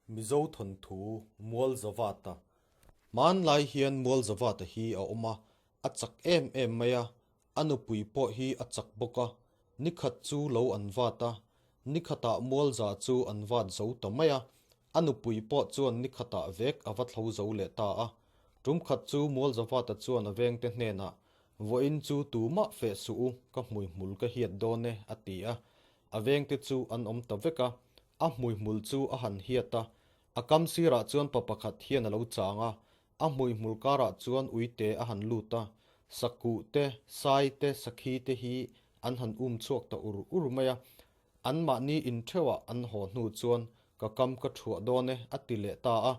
Mizo thawnthu Mualzavata. Hmanlai hian Mualzavata hi a awm a, a chak em em mai a, a nupui pawh hi a chak bawk a, nikhat chu lo an vat a, nikhatah Mualza chu an vat zo ta mai a, a nupui pawh chuan nikhatah vek a va thlo zo leh ta a. Tum khat chu Mualzavata chuan a vengte hnenah, Vawiin chu tumah feh suh u, ka hmuihmul ka hiat dawn e, a ti a. A vengte chu an awm ta vek a, a hmuihmul chu a han hiat a. A kam sirah chuan pa pakhat hian a lo chang a, a hmuihmul karah chuan uite a han lut a, sakuh te, sai te, sakhi te hi an han um chhuak ta ur ur mai a. Anmahni intheuhah an haw hnu chuan ka kam ka thuah dawn e, a ti leh ta a.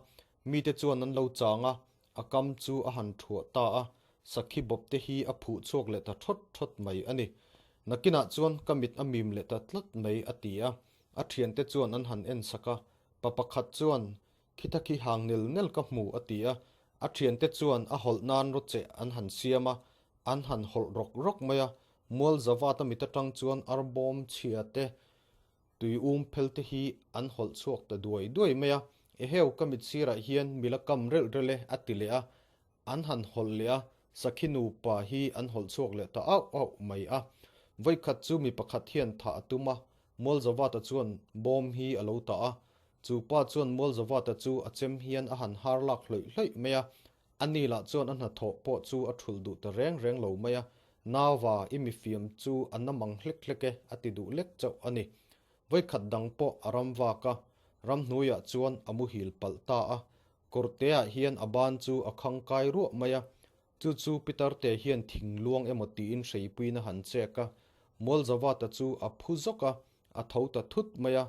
Mite chuan an lo chang a, a kam chu a han thuah ta a, sakhi bawp te hi a phuh chhuak leh ta thawt thawt mai a ni. Nakinah chuan ka mit a mim leh ta tlat mai a ti a, a thiante chuan an han en sak a, pa pakhat chuan khita khi hang nel nel ka hmu a ti a, a thiante chuan a hawlh nan rawcheh an han siam a, an han hawlh rawk rawk mai a, mual zavat a mit atang chuan arbawm chhia te Tui um phel te hi an hawlh chhuak ta duai duai mai a, Eheu ka mit sirah hian mila kam relh relh e a ti leh a, an han hawlh leh a, Sakhi nupa hi an hawlh chhuak leh ta auh auh mai a. Vawikhat chu mi pakhat hian thah a tum a, Mualzavata chuan bawm hi a lo tah a, chu pa chuan Mualzavata chu a chem hian a han har lak hlawih hlawih mai a, Ani lah chuan a hnathawh pawh chu a thulh duh ta reng reng lo mai a, Nauva, i mifiam chu a na mang hlek hlek e, a ti duh lek chauh a ni. Vawikhat dang pawh a ram vak a, ramhnuaiah chuan a muhil palh ta a, kawrteah hian a ban chu a khang kai ruah mai a, chu chu Pitarte hian thing luang emaw tiin hreipuiin a han chek a, Mualzavata chu a phu zawk a, a tho ta thut mai a,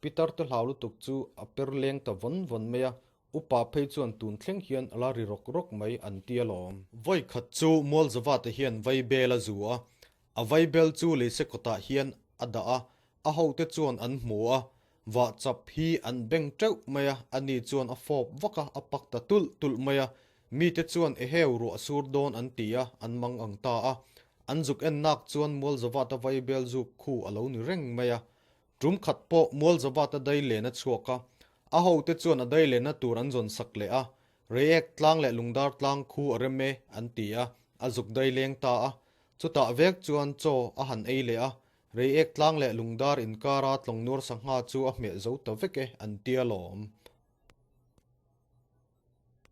Pitarte hlau lutuk chu a per leng ta vawn vawn mai a, Upa phei chuan tun thleng hian a la ri rawk rawk mai an ti alawm. Vawi khat chu Mualzavate hian vaibel a zu a, a vaibel chu leise kawtah hian a dah a, a hote chuan an hmu a, vah chap hi an beng teuh mai a, ani chuan a fawp vak a, a pak ta tulh tulh mai a, mite chuan eheu ruah sur dawn an ti a, an mang ang ta a, an zuk en nak chuan Mualzavata vaibel zuk khu a lo ni reng mai a, Tum khat pawh Mualzavata dai len a chhuak a, a hote chuan a dai lenna tur an zawn sak leh a, Reiek tlang leh Lungdar tlang khu a rem e an ti a, a zuk dai leng ta a. Chutah vek chuan chaw a han ei leh a, Reiek tlang leh Lungdar inkara tlawngnuar sangha chu a hmeh zo ta vek e an ti alawm.